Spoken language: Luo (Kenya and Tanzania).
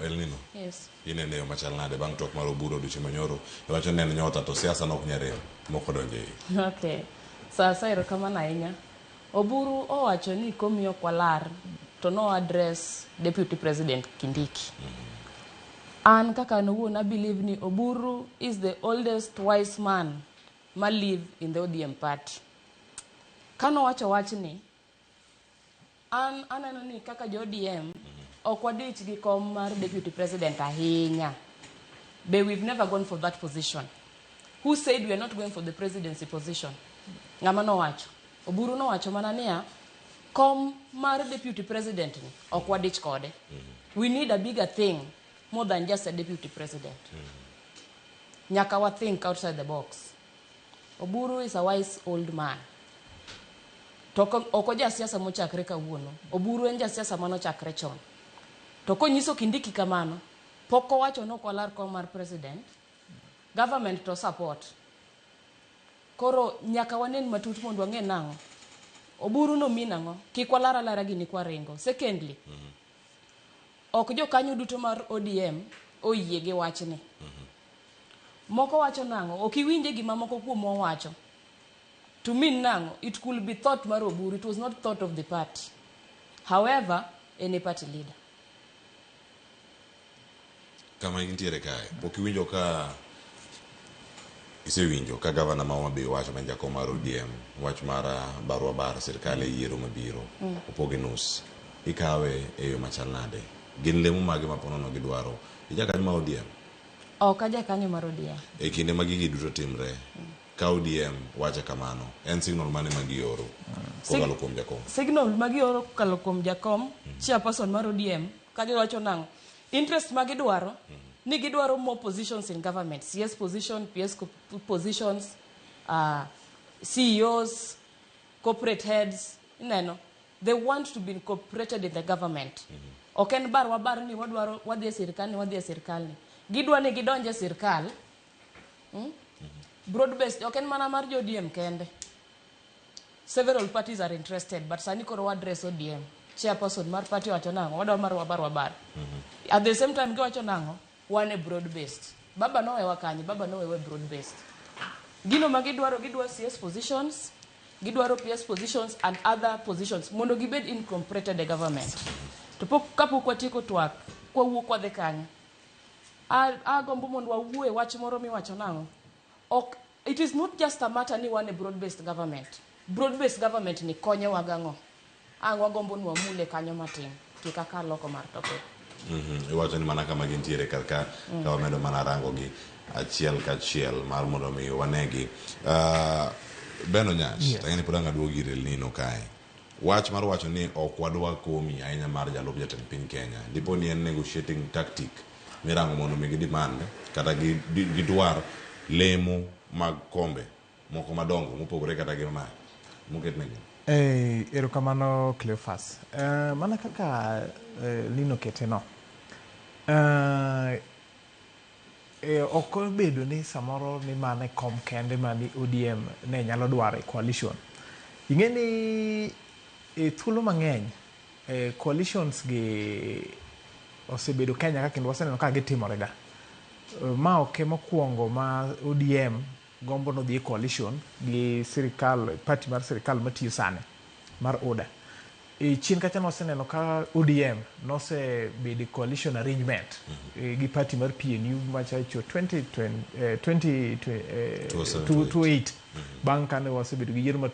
El Nino. Yes. Inene e yo machal nade bang' twak mar Oburu odiochieng' manyoro? Iwacho ni en nyota to siasa ne ok nyal rem mok odonjo e iye. Okay. Sasa erokamano ahinya. Oburu owacho ni komi ok walar to no address Deputy President Kindiki. An kaka an owuon I believe ni Oburu is the oldest wise man ma live in the ODM party. Kanowacho wachni, an aneno ni kaka jo ODM ok wadich gi kom mar Deputy President ahinya. Be we've never gone for that position. Who said we are not going for the presidency position? Ng'ama nowacho? Oburu nowacho mana niya, kom mar Deputy President ni ok wadich kode. We need a bigger thing more than just a Deputy President. Nyaka wa think outside the box. Oburu is a wise old man. To ok oja siasa mochakre kawuono. Oburu en jasiasa manochakre chon. To konyiso Kindiki kamano, pok owacho ni ok walar kom mar president, government to support. Koro nyaka wanen matut mondo wang'e nang'o. Oburu no mean ang'o? Kik walar alara gini kwaringo. Secondly, ok jokanyo duto mar ODM oyie gi wachni. Moko wacho nang'o? Ok iwinje gima moko kuomwa wacho. To mean nang'o? It could be thought mar Oburu. It was not thought of the party. However, en e party leader. Kama intiere kae, pok iwinjo ka isewinjo ka gavana ma Homa Bay wacho ma en jakom mar ODM wach mar barua bar sirkal e yiero mabiro opoge nus ikawe e yo machal nade? Gin lemo mage ma ponono gidwaro? Ijakanyo ma ODM? Ok ajakanyo mar ODM. E kinde ma gigi duto timre, ka ODM wacho kamano, en signal mane ma gioro kokalo kuom jakom? Signal ma gioro kokalo kuom jakom, chairperson mar ODM, ka giwacho nang'o? Interest ma gidwaro, ni gidwaro more positions in government, CS position, PS positions, CEOs, corporate heads, ineno. They want to be incorporated in the government. Ok en bar wabar ni wadwaro wadhi e sirkal ni wadhi e sirkal ni. Gidwa ni gidonj e sirkal. Broad based, ok en mana mar jo ODM kende. Several parties are interested, but sani koro address ODM. Chairperson mar party wacho nang'o? Wadwa mar wabar wabar. At the same time giwacho nang'o? Wan e broad based. Baba nowewa kanye? Baba nowewa e broad based. Gino ma gidwaro, gidwaro CS positions, gidwaro PS positions and other positions mondo gibed incorporated e government. To pok kapok watieko twak, kwawuok wadhi kanyo. Agombo mondo wawuo e wach moro miwacho nang'o? Ok, it is not just a matter ni wan e broad based government. Broad based government ni konyowa gang'o? Ang' wagombo ni wamule kanyo matin. Kik akal oko mar topic. Iwacho ni mana kama gintiere kar ka ka wamedo mana rango gi achiel kachiel mar mondo mi wanegi. Ben Onyach, Yes. tang'e ni pod ang' aduogi ir El Nino kae. Wach mar wacho ni ok wadwa komi ahinya mar jalup jatend piny Kenya. Dipo ni en negotiating tactic mirango mondo mi gi demand kata gidwar lemo mag kombe moko madongo mopogore kata gi ma moketnegi. Erokamano Cleophas. Mana kaka Lino kete no. Ok obedo ni samoro ni mane kom kende mani ODM ne nyalo dwaro e coalition. Ing'e ni e thuolo mang'eny coalitions gi osebedo Kenya ka kendo waseneno ka gitimore ga. Ma ok e mokwongo ma ODM gombo nodhi e coalition gi sirikal, party mar sirikal matiyo sani mar ODA. E chien kacha nwaseneno ka ODM nosebedo e coalition arrangement gi party mar PNU machacho 20 20 208 bang' kane wasebedo gi yiero ma